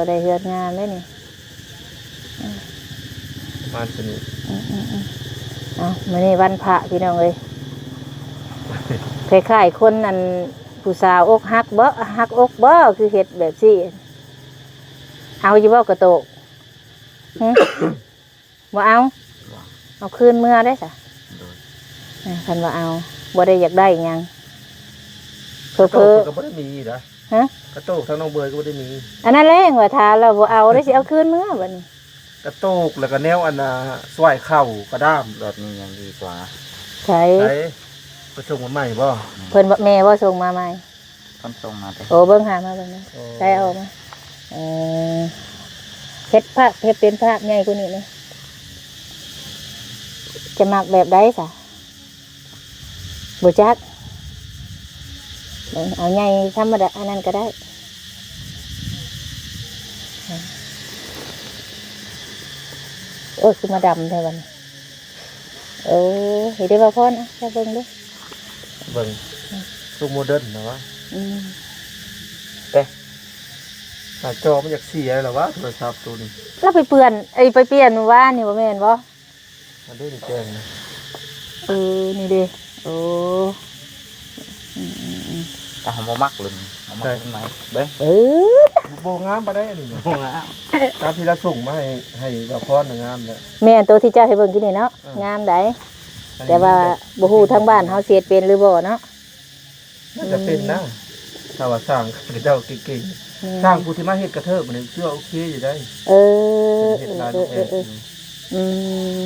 ໄດ້ເຮືອນງາມເດ້ນີ້ ປະມານຊຳນີ້ ອືມໆ ເອົ້າ ມື້ນີ້ວັນພະພີ່ນ້ອງເອີຍ ຄ້າຍໆຄົນອັນ ຜູ້ສາວອົກຫັກບໍ ຫັກອົກບໍ ຄືເຮັດແບບຊີ້ ເອົາຢູ່ບໍ່ກະໂຕກ? ຫື? ບໍ່ເອົາ ບໍ່ ເອົາຄືນເມືອໄດ້ສະ ໂດຍ ເອີ ຄັນວ່າເອົາ ບໍ່ໄດ້ຢາກໄດ້ຫຍັງ ເຜີ ກະໂຕກເຜີ ເພິ່ນກໍບໍ່ໄດ້ມີນະ ຮະ ກະໂຕກທາງນ້ອງເບີຍກໍບໍ່ໄດ້ມີ ອັນນັ້ນແຫຼະ ວ່າຖ້າລາວບໍ່ເອົາໄດ້ ຊິເອົາຄືນເມືອບັດນີ້ ກະໂຕກ ແລ້ວກໍແນວອັນນ່າ ສວາຍເຂົ້າກະດ້າມ ແບບນີ້ຍັງດີກວ່າ ໃສ ໃສ ໄປສົ່ງມາໃໝ່ບໍ່? ເພິ່ນ ແມ່ບໍ່ສົ່ງມາໃໝ່? ເພິ່ນສົ່ງມາແຕ່ ໂອ້ ເບິ່ງຫາມາເບິ່ງ ໂອ້ ໃສ່ອອກມາ ເອີ ເຮັດພາບ ເຮັດເປັນພາບໃຫຍ່ກວ່ານີ້ແດ່ ຈະມັກແບບໃດສະ? ບໍ່ຈັກ ເບິ່ງເອົາໃຫຍ່ທຳມະດາ ອັນນັ້ນກໍໄດ້ ໂອ້ຍ ຄືມາດຳແທ້ບັດນີ້ ໂອ້ ເຮັດໄດ້ບໍ່ພອນ ເອົາເບິ່ງດູ ເບິ່ງ ອືມ ຄືໂມເດີນນະວະ ອືມ ແຕ່ໜ້າຈໍມັນຢາກເສຍແລ້ວວະ ໂທລະສັບໂຕນີ້ ລາວໄປເປື້ອນ ເອີຍ ໄປປ່ຽນມື້ວານນີ້ບໍ່ແມ່ນບໍ່? ອັນນີ້ແຈ້ງນະ ເອີ ນີ້ເດ້ ໂອ້ ອືມໆໆ ແຕ່ເຮົາບໍ່ມັກເລີຍ ເຮົາມັກ ໃຊ່ ອັນໃໝ່ ເບິ່ງ ເອີ ບໍ່ງາມປານໃດອັນນີ້ນະ ບໍ່ງາມ ຕາມທີ່ລາວສົ່ງມາໃຫ້ ໃຫ້ລາວພອນນະ ງາມແລ້ວ ແມ່ນ ໂຕທີ່ເຈົ້າໃຫ້ເບິ່ງກີ້ນີ້ເນາະ ເອີ ງາມໃດ ອັນນີ້ ແຕ່ວ່າ ແບບ ບໍ່ຮູ້ທາງບ້ານເຮົາຊິເຮັດເປັນຫຼືບໍ່ເນາະ ໜ້າຈະເປັນນະ ອືມ ຖ້າວ່າຊ່າງເຂົາເຈົ້າເກັ່ງໆ ແມ່ນ ຊ່າງຜູ້ທີ່ມາເຮັດກະເທີບນີ້ ເຊື່ອໂອເຄຢູ່ໄດ໋ ເອີ ເພິ່ນເຮັດຫຼາຍ ເອີ ຮູບແບບ ເອີ ອືມ ອືມ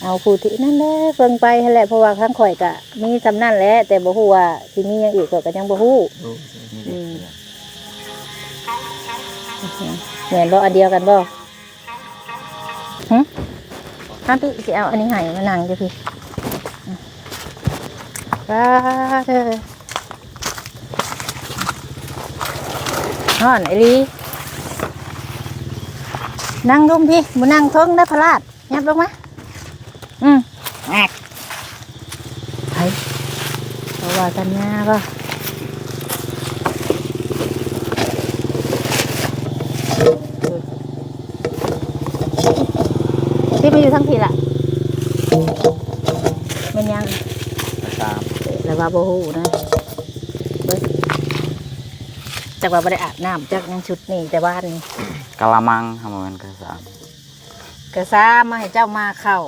ເອົາຜູ້ທີ່ນັ້ນແຫຼະ ເບິ່ງໄປຫັ້ນແຫຼະ ເພາະວ່າທາງຂ້ອຍກະມີສ່ຳນັ້ນແຫຼະ ແຕ່ບໍ່ຮູ້ວ່າຊິມີຫຍັງອີກ ຂ້ອຍກະຍັງບໍ່ຮູ້ ໂດຍ ອືມ ແມ່ນບໍ່ ອັນດຽວກັນບໍ່? ຫຶ? ມາພີ່ ຊິເອົາອັນນີ້ໃຫ້ ມານັ່ງຢູ່ພີ້ ປາດເອີຍ ຮ້ອນອີ່ຫຼີ ນັ່ງລຸ່ມພີ້ ບໍ່ນັ່ງເທິງເດີ ພະລາດ ຫຍັບລົງມາ ອືມ ແອກ ໄປ ເຂົາວ່າສັນຍາບໍ່? ທີ່ມາຢູ່ທາງພີ້ລະ ແມ່ນຫຍັງ? ກະຊາມ ແລ້ວວ່າບໍ່ຮູ້ນະ ເບິ່ງ ຈັກວ່າບໍ່ໄດ້ອາບນ້ຳ ຈັກຍັງຊຸດນີ້ແຕ່ວານນີ້ ກະລະມັງ ບໍ່ແມ່ນກະຊາມ ກະຊາມ ມາໃຫ້ເຈົ້າມາເຂົ້າ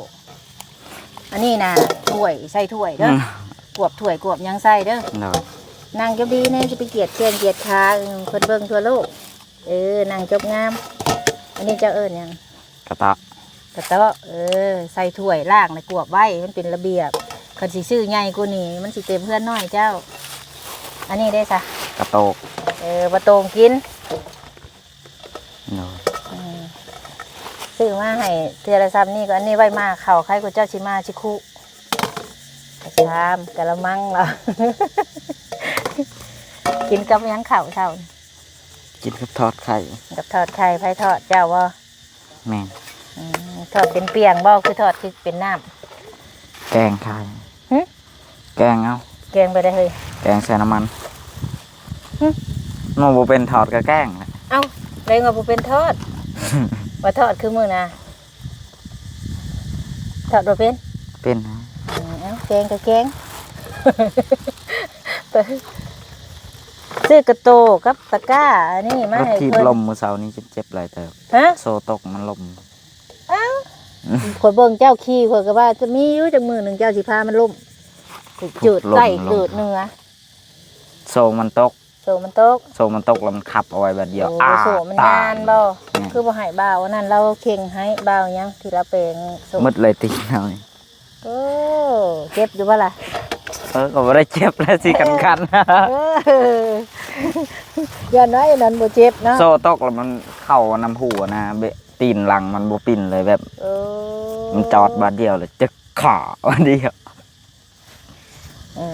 ອັນນີ້ນະ ຖ້ວຍ ໃສ່ຖ້ວຍເດີ ອືມ ກວບຖ້ວຍກວບຫຍັງໃສ່ເດີ ໂດຍ ນັ່ງຈົບດີແນ່ ຊິໄປກຽດແຂ້ງກຽດຂາ ເອີ ເພິ່ນເບິ່ງທົ່ວໂລກ ເອີ ນັ່ງຈົບງາມ ອັນນີ້ເຈົ້າເອີ້ນຫຍັງ? ກະເຕາະ ກະເຕາະ ເອີ ໃສ່ຖ້ວຍ ລ້າງແລ້ວກວບໄວ້ ມັນເປັນລະບຽບ ຄັນຊິຊື້ໃຫຍ່ກວ່ານີ້ ມັນຊິເຕັມເຮືອນນ້ອຍເຈົ້າ ອັນນີ້ເດ້ຊະ? ກະໂຕກ ເອີ ບໍ່ໂຕ່ງກິນ ໂດຍ ອືມ ຊື້ມາໃຫ້ເທື່ອລະຊ່ຳນີ້ກໍ ອັນນີ້ໄວ້ມາເຂົ້າ ໃຄກວ່າເຈົ້າຊິມາຊິຄຸ ຊາມ ກະລະມັງລະ ກິນກັບຫຍັງເຂົ້າເຊົ້ານີ້? ກິນກັບທອດໄຂ່ ກັບທອດໄຂ່ ໃຜທອດ ເຈົ້າບໍ່? ແມ່ນ ອືມ ທອດເປັນປ່ຽງບໍ່ ຄືທອດຄືເປັນນ້ຳ? ແກງໄຂ່ ຫຶ? ແກງເອົາ ແກງແບບໃດເຮີ້ຍ? ແກງໃສ່ນ້ຳມັນ ຫຶ? ມັນບໍ່ເປັນທອດກໍແກງແຫຼະ ເອົ້າ ແລ້ວວ່າບໍ່ເປັນທອດ ວ່າທອດຄືມື້ນະ ທອດບໍ່ເປັນ? ເປັນ ເອີ ເອົ້າ ແກງກໍແກງ ຊື້ກະໂຕກັບຕະກ້າອັນນີ້ມາໃຫ້ເພິ່ນ ລົມມື້ເຊົ້ານີ້ຈົນເຈັບຫຼາຍເຕີບ ຮະ? ໂຊຕົກມັນລົມ ອ້າວ ຂ້ອຍເບິ່ງເຈົ້າຂີ່ ຂ້ອຍກໍວ່າຈະມີຢູ່ຈັກມື້ໜຶ່ງເຈົ້າຊິພາມັນລົ້ມ ຈືດໃຕ້ ຈືດເໜືອ ໂຊມັນຕົກ ໂສ້ມັນຕົກ ໂສ້ມັນຕົກແລ້ວມັນຂັບເອົາໄວ້ບາດດຽວ. ໂອ້ ອ້າ ໂສ້ມັນຍານບໍ່? ແມ່ນ. ຄືບໍ່ໃຫ້ບ່າວອັນນັ້ນ ລາວເຄັ່ງໃຫ້ບ່າວຫຍັງທີ່ລາວແປງໂສ້? ໝົດເລີຍຕີນເຮົານີ້. ໂອ້ ເຈັບຢູ່ບໍ່ລະ? ເອີ ກໍບໍ່ໄດ້ເຈັບແລ້ວ ຊິຄັນໆ. ເອີ ຢ່າງໜ້ອຍນັ້ນບໍ່ເຈັບເນາະ. ໂສ້ຕົກແລ້ວມັນເຂົ້ານຳຫູນະ ເບະ ຕີນຫຼັງມັນບໍ່ປິ່ນເລີຍ ແບບ ເອີ ມັນຈອດບາດດຽວ ແລ້ວຈະຂາບາດດຽວ. ເອີໆ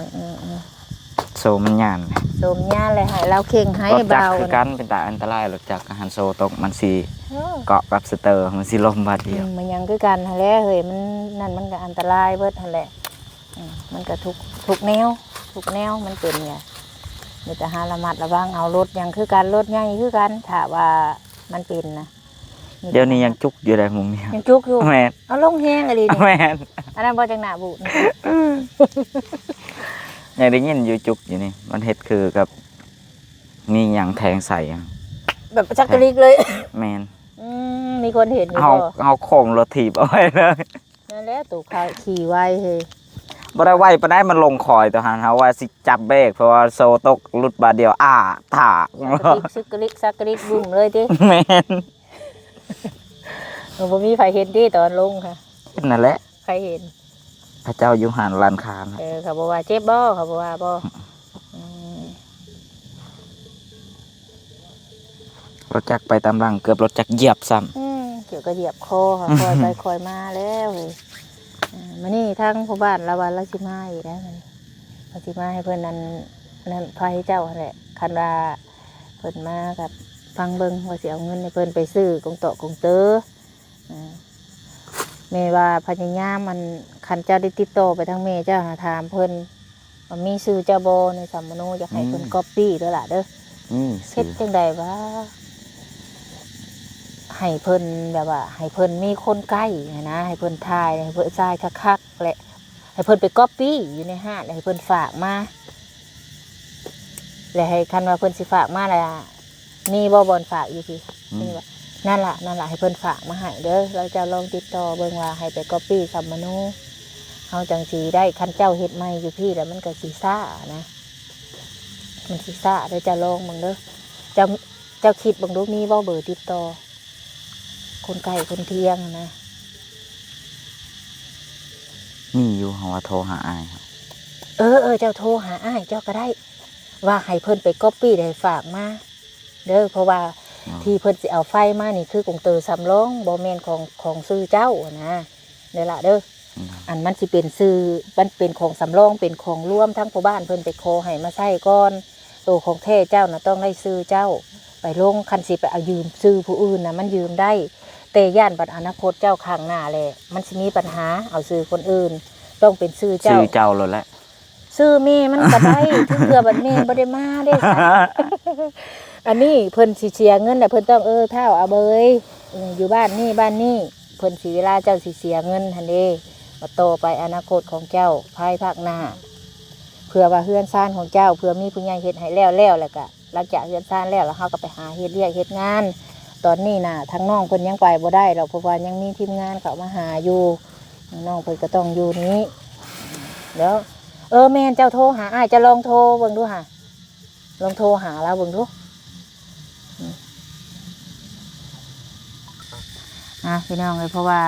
ໆ ໂສ້ມັນຍານ ໂສ້ມັນຍານແຫຼະ ໃຫ້ລາວເຄັ່ງໃຫ້ບ່າວ. ລົດຈັກຄືກັນ ເປັນຕາອັນຕະລາຍ ລົດຈັກກະຫັ້ນ ໂສ້ຕົກມັນຊິ ໂອ້ ເກາະກັບສະເຕີ ມັນຊິລົ້ມບາດດຽວ. ອືມ ມັນຫຍັງຄືກັນຫັ້ນແຫຼະເຮີ້ຍ ມັນນັ້ນ ມັນກະອັນຕະລາຍເບິດຫັ້ນແຫຼະ. ອືມ ມັນກະທຸກ ທຸກແນວ ທຸກແນວມັນເປັນຫຍັງ ມີແຕ່ຫາລະມັດລະວັງເອົາ. ລົດຫຍັງຄືກັນ ລົດໃຫຍ່ຄືກັນ ຖ້າວ່າມັນເປັນນະ. ດຽວນີ້ຍັງຈຸກຢູ່ໃດໝູ່ເມຍ ຍັງຈຸກຢູ່. ແມ່ນ. ເອົາລົງແຮງອີ່ຫຼີນີ້. ແມ່ນ. ອັນນັ້ນບໍ່ ຈັ່ງໜ້າບູດ. ຍັງໄດ້ຍິນຢູ່ຈຸກຢູ່ນີ້ ມັນເຮັດຄືກັບມີຫຍັງແທງໃສ່ ແບບຈັກກະລິກເລີຍ. ແມ່ນ. ອືມ ມີຄົນເຫັນຢູ່ບໍ່? ເຮົາ ເຮົາໂຄ້ງລົດຖີບເອົາໄວ້ເລີຍ. ນັ້ນແຫຼະ ໂຕຂາຍຂີ່ໄວເຮີ້ຍ. ບໍ່ໄດ້ໄວປານໃດ ມັນລົງຄອຍຕົວຫັ້ນ ເຮົາວ່າຊິຈັບເບຣກ ເພາະວ່າໂສ້ຕົກ ຫຼຸດບາດດຽວ ອ້າ ຖາກ ຊັກກະລິກ ຊັກກະລິກ ບຸ້ມເລີຍຕິ. ແມ່ນ. ເອີ ບໍ່ມີໃຜເຫັນຕິຕອນລົງຫະ? ເຫັນນັ້ນແຫຼະ ໃຜເຫັນ? ເຂົາເຈົ້າຢູ່ຮ້ານ ຮ້ານຄ້ານະ. ເອີ ເຂົາບໍ່ວ່າເຈັບບໍ່? ເຂົາບໍ່ວ່າບໍ່? ອືມ ລົດຈັກໄປຕາມຫຼັງ ເກືອບລົດຈັກຢຽບຊ້ຳ. ອືມ ເກືອບກະຢຽບຄໍ ຄ່ອຍໄປຄ່ອຍມາແລ້ວເຮີ້ຍ. ເອີ ມື້ນີ້ທາງພໍ່ບ້ານລາວວ່າລາວຊິມາອີກໄດ໋ ລາວຊິມາໃຫ້ເພິ່ນອັນນັ້ນ ໄຟເຈົ້າຫັ້ນແຫຼະ. ຄັນວ່າເພິ່ນມາກໍຟັງເບິ່ງວ່າຊິເອົາເງິນໃຫ້ເພິ່ນໄປຊື້ກົງເຕາະກົງເຕີ. ເອີ ແມ່ວ່າພະຍາຍາມ ອັນ ຄັນເຈົ້າໄດ້ຕິດຕໍ່ໄປທາງແມ່ເຈົ້າ ຫາຖາມເພິ່ນວ່າມີຊື່ເຈົ້າບໍ່ໃນສຳມະໂນ ຢາກໃຫ້ເພິ່ນ ອືມ ກັອບປີ້ເດີລະເດີ. ອືມ ເຮັດຈັ່ງໃດວະ ໃຫ້ເພິ່ນແບບວ່າ ໃຫ້ເພິ່ນມີຄົນໃກ້ຫັ້ນນະ ໃຫ້ເພິ່ນຖ່າຍ ໃຫ້ເພິ່ນຖ່າຍຄັກໆ ແລະ ໃຫ້ເພິ່ນໄປກັອບປີ້ຢູ່ໃນຮ້ານ ໃຫ້ເພິ່ນຝາກມາ ແລະ ໃຫ້ ຄັນວ່າເພິ່ນຊິຝາກມາລະ ມີບໍ່ບ່ອນຝາກຢູ່ພີ້? ອືມ ນີ້ວ່າ ນັ້ນລະ ນັ້ນລະ ໃຫ້ເພິ່ນຝາກມາໃຫ້ເດີ. ແລ້ວເຈົ້າລອງຕິດຕໍ່ເບິ່ງວ່າໃຫ້ໄປກັອບປີ້ສຳມະໂນ ເຮົາຈັ່ງຊິໄດ້. ຄັນເຈົ້າເຮັດໃໝ່ຢູ່ພີ້ລະ ມັນກໍຊິຊ້ານະ ມັນຊິຊ້າເດີ. ເຈົ້າລອງເບິ່ງເດີ ເຈົ້າ ເຈົ້າຄິດເບິ່ງດູ ມີບໍ່ເບີຕິດຕໍ່ຄົນໃກ້ຄົນຄຽງນະ? ມີຢູ່ ເຮົາວ່າໂທຫາອ້າຍ. ເອີໆ ເຈົ້າໂທຫາອ້າຍເຈົ້າກໍໄດ້ ວ່າໃຫ້ເພິ່ນໄປກັອບປີ້ ແລ້ວໃຫ້ຝາກມາ ເດີ ເພາະວ່າ ອໍ ທີ່ເພິ່ນຊິເອົາໄຟມານີ້ຄືກົງເຕີສຳລອງ ບໍ່ແມ່ນຂອງ ຂອງຊື່ເຈົ້າຫັ້ນນະ ເດີລະເດີ. ອືມ ອັນມັນຊິເປັນຊື່ ມັນເປັນຂອງສຳລອງ ເປັນຂອງລວມ ທາງພໍ່ບ້ານເພິ່ນໄປຂໍໃຫ້ມາໃຊ້ກ່ອນ. ໂຕຂອງແທ້ເຈົ້ານະ ຕ້ອງໄດ້ຊື່ເຈົ້າໄປລົງ. ຄັນຊິໄປເອົາຢືມຊື່ຜູ້ອື່ນນະ ມັນຢືມໄດ້ ແຕ່ຢ້ານບັດອະນາຄົດເຈົ້າຂ້າງໜ້າແຫຼະ ມັນຊິມີບັນຫາ ເອົາຊື່ຄົນອື່ນ ຕ້ອງເປັນຊື່ເຈົ້າ ຊື່ເຈົ້າໂລດແຫຼະ. ຊື່ແມ່ມັນກໍໄດ້ ເທື່ອບັດແມ່ບໍ່ໄດ້ມາເດ້. ອັນນີ້ເພິ່ນຊິເສຍເງິນ ແລ້ວເພິ່ນຕ້ອງ ເອີ ທ້າວອາເບີຍ ຢູ່ບ້ານນີ້ ບ້ານນີ້ ເພິ່ນຊິ ເວລາເຈົ້າຊິເສຍເງິນຫັ້ນເດ້ ວ່າຕໍ່ໄປອະນາຄົດຂອງເຈົ້າພາຍພາກໜ້າ ເພື່ອວ່າເຮືອນຊານຂອງເຈົ້າ ເພື່ອມີຜູ້ໃຫຍ່ເຮັດໃຫ້ແລ້ວ ແລ້ວ ແລ້ວກະ ຫຼັງຈາກເຮືອນຊານແລ້ວ ແລ້ວເຮົາກໍໄປຫາເຮັດວຽກເຮັດງານ. ຕອນນີ້ນະ ທາງນ້ອງເພິ່ນຍັງໄປບໍ່ໄດ້ດອກ ເພາະວ່າຍັງມີທີມງານເຂົ້າມາຫາຢູ່ ນ້ອງເພິ່ນກໍຕ້ອງຢູ່ນີ້ແລ້ວ. ເອີ ແມ່ນ ເຈົ້າໂທຫາອ້າຍ ເຈົ້າລອງໂທເບິ່ງດູຫາ ລອງໂທຫາລາວເບິ່ງດູ. ອ່າ ພີ່ນ້ອງເອີຍ ເພາະວ່າ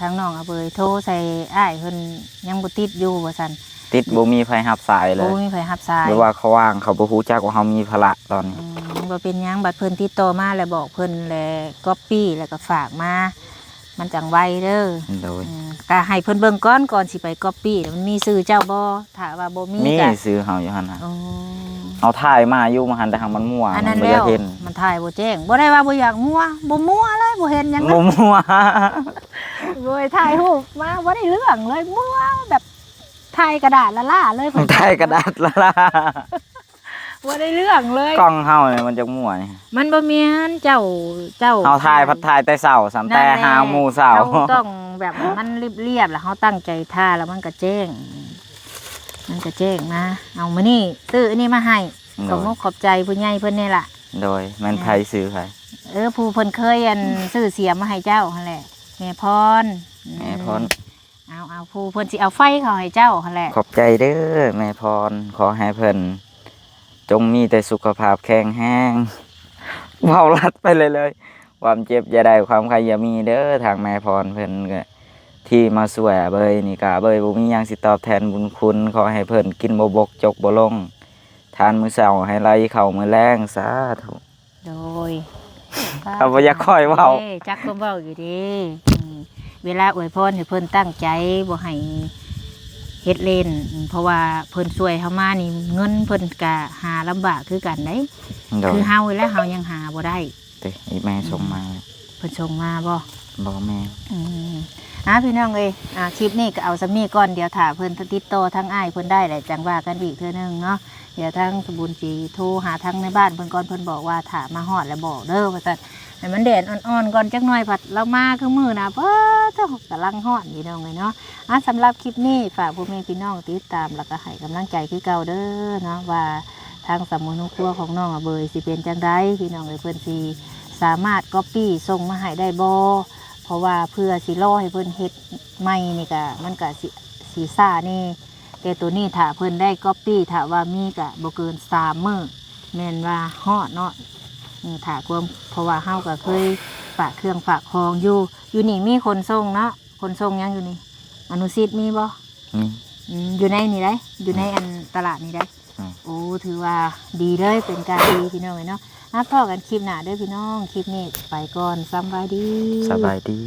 ທາງນ້ອງອາເບີຍໂທໃສ່ອ້າຍເພິ່ນຍັງບໍ່ຕິດຢູ່ວ່າຊັ້ນ ຕິດ ບໍ່ມີໃຜຮັບສາຍເລີຍ ບໍ່ມີໃຜຮັບສາຍ ຫຼືວ່າເຂົາວ່າງ ເຂົາບໍ່ຮູ້ຈັກວ່າເຮົາມີພາລະຕອນນີ້. ອືມ ບໍ່ເປັນຫຍັງ ບັດເພິ່ນຕິດຕໍ່ມາແລ້ວບອກເພິ່ນ ແລ້ວກັອບປີ້ ແລ້ວກໍຝາກມາ ມັນຈັ່ງໄວເດີ. ໂດຍ ອືມ ກໍໃຫ້ເພິ່ນເບິ່ງກ່ອນ ກ່ອນຊິໄປກັອບປີ້ ມັນມີຊື່ເຈົ້າບໍ່? ຖ້າວ່າບໍ່ມີ ມີ ກໍຊື່ເຮົາຢູ່ຫັ້ນນະ. ອໍ ເຮົາຖ່າຍມາຢູ່ ມາຫັ້ນ ແຕ່ຫາກມັນມົວ ອັນນັ້ນ ມັນບໍ່ຢາກເຫັນ ແລ້ວມັນຖ່າຍບໍ່ແຈ້ງ ບໍ່ໄດ້ວ່າບໍ່ຢາກມົວ ບໍ່ມົວເລີຍ ບໍ່ເຫັນຫຍັງເລີຍ ບໍ່ມົວ ໂອ້ຍ ຖ່າຍຮູບມາບໍ່ໄດ້ເລື່ອງເລີຍ ມົວແບບຖ່າຍກະດາດລ້າໆເລີຍ ມັນຖ່າຍກະດາດລ້າໆ ບໍ່ໄດ້ເລື່ອງເລີຍ. ກ້ອງເຮົານີ້ມັນຈັກມົວນີ້ ມັນບໍ່ແມ່ນ ເຈົ້າ ເຈົ້າ ເຮົາຖ່າຍ ຖ່າຍ ພັດຖ່າຍແຕ່ເຊົ້າ ສ່ຳແຕ່ ນັ້ນແຫຼະ ຫາໝູ່ເຊົ້າ ເຮົາຕ້ອງແບບໃຫ້ມັນລຽບໆ ແລ້ວເຮົາຕັ້ງໃຈຖ່າຍ ແລ້ວມັນກະແຈ້ງ ມັນກະແຈ້ງມາ. ເອົາ ມື້ນີ້ຊື້ອັນນີ້ມາໃຫ້ ໂດຍ ຂອບອົກຂອບໃຈຜູ້ໃຫຍ່ເພິ່ນນີ້ລະ. ໂດຍ ແມ່ນໃຜ ອ່າ ຊື້ໃຜ? ເອີ ຜູ້ເພິ່ນເຄີຍ ອັນ ຊື້ສຽມມາໃຫ້ເຈົ້າຫັ້ນແຫຼະ ແມ່ພອນ ແມ່ພອນ ອືມ ເອົາ ເອົາ ຜູ້ເພິ່ນຊິເອົາໄຟເຂົ້າໃຫ້ເຈົ້າຫັ້ນແຫຼະ. ຂອບໃຈເດີແມ່ພອນ ຂໍໃຫ້ເພິ່ນ ຈົ່ງມີແຕ່ສຸຂະພາບແຂງແຮງ ເວົ້າລັດໄປເລື້ອຍໆ ຄວາມເຈັບຢ່າໄດ້ ຄວາມໄຂ້ຢ່າມີເດີ້. ທາງແມ່ພອນເພິ່ນກະທີ່ມາຊ່ວຍອາເບີຍນີ້ກະ ອາເບີຍບໍ່ມີຫຍັງຊິຕອບແທນບຸນຄຸນ. ຂໍໃຫ້ເພິ່ນກິນບໍ່ບົກຈົກບໍ່ລົງ ທານມື້ເຊົ້າໃຫ້ໄຫຼເຂົ້າມື້ແລງ ສາທຸ. ໂດຍ ເຂົາບໍ່ຢາກຄ່ອຍເວົ້າ ເດ້ ຈັກຄວາມເວົ້າຢູ່ເດ້. ອືມ ເວລາອວຍພອນໃຫ້ເພິ່ນຕັ້ງໃຈ ບໍ່ໃຫ້ເຮັດເລ່ນ ເພາະວ່າເພິ່ນຊ່ວຍເຮົາມານີ້ ເງິນເພິ່ນກະຫາລຳບາກຄືກັນເດ້. ໂດຍ ຄືເຮົາແລ້ວ ເຮົາຍັງຫາບໍ່ໄດ້ ເດ້ ອີແມ່ສົ່ງມາ. ເພິ່ນສົ່ງມາບໍ່? ບໍ່ແມ່ນ. ອືມ ອ່າ ພີ່ນ້ອງເອີຍ ອ່າ ຄລິບນີ້ກໍເອົາສ່ຳນີ້ກ່ອນ. ດຽວຖ້າເພິ່ນຕິດຕໍ່ທາງອ້າຍເພິ່ນໄດ້ແລ້ວ ຈັ່ງວ່າກັນອີກເທື່ອໜຶ່ງເນາະ. ດຽວທາງສະບຸນຊິໂທຫາທາງໃນບ້ານເພິ່ນກ່ອນ ເພິ່ນບອກວ່າຖ້າມາຮອດແລ້ວບອກເດີ້ວ່າຊັ້ນ. ໃຫ້ມັນແດດອ່ອນໆກ່ອນຈັກໜ່ອຍ ພັດລາວມາຄືມື້ນະ ປາດໂທ້ ກຳລັງຮ້ອນ ພີ່ນ້ອງເອີຍເນາະ. ອ່າ ສຳລັບຄລິບນີ້ ຝາກພໍ່ແມ່ພີ່ນ້ອງຕິດຕາມ ແລ້ວກໍໃຫ້ກຳລັງໃຈຄືເກົ່າເດີ້ເນາະ ວ່າທາງສຳມະໂນຄົວຂອງນ້ອງອາເບີຍຊິເປັນຈັ່ງໃດ ພີ່ນ້ອງເອີຍ ເພິ່ນຊິສາມາດກັອບປີ້ສົ່ງມາໃຫ້ໄດ້ບໍ່? ເພາະວ່າເພື່ອຊິລໍໃຫ້ເພິ່ນເຮັດໃໝ່ນີ້ກະ ມັນກະຊິ ຊິຊ້າແດ່. ແຕ່ໂຕນີ້ຖ້າເພິ່ນໄດ້ກັອບປີ້ ຖ້າວ່າມີກະບໍ່ເກີນສາມມື້ ແມ່ນວ່າຮອດເນາະ. ເອີ ຖ້າຄວາມ ເພາະວ່າເຮົາກະເຄີຍຝາກເຄື່ອງຝາກຂອງຢູ່. ຢູ່ນີ້ມີຂົນສົ່ງເນາະ? ຂົນສົ່ງຫຍັງຢູ່ນີ້? ອະນຸສິດມີບໍ່? ມີ. ອືມ ຢູ່ໃນນີ້ໃດ໋ ຢູ່ໃນ ອືມ ອັນຕະຫຼາດນີ້ໃດ໋. ອືມ ໂອ້ ຖືວ່າດີເລີຍ ເປັນການດີ ພີ່ນ້ອງເອີຍເນາະ. ມາພໍ້ກັນຄລິບໜ້າເດີ້ ພີ່ນ້ອງ. ຄລິບນີ້ໄປກ່ອນ ສຳບາຍດີ ສະບາຍດີ.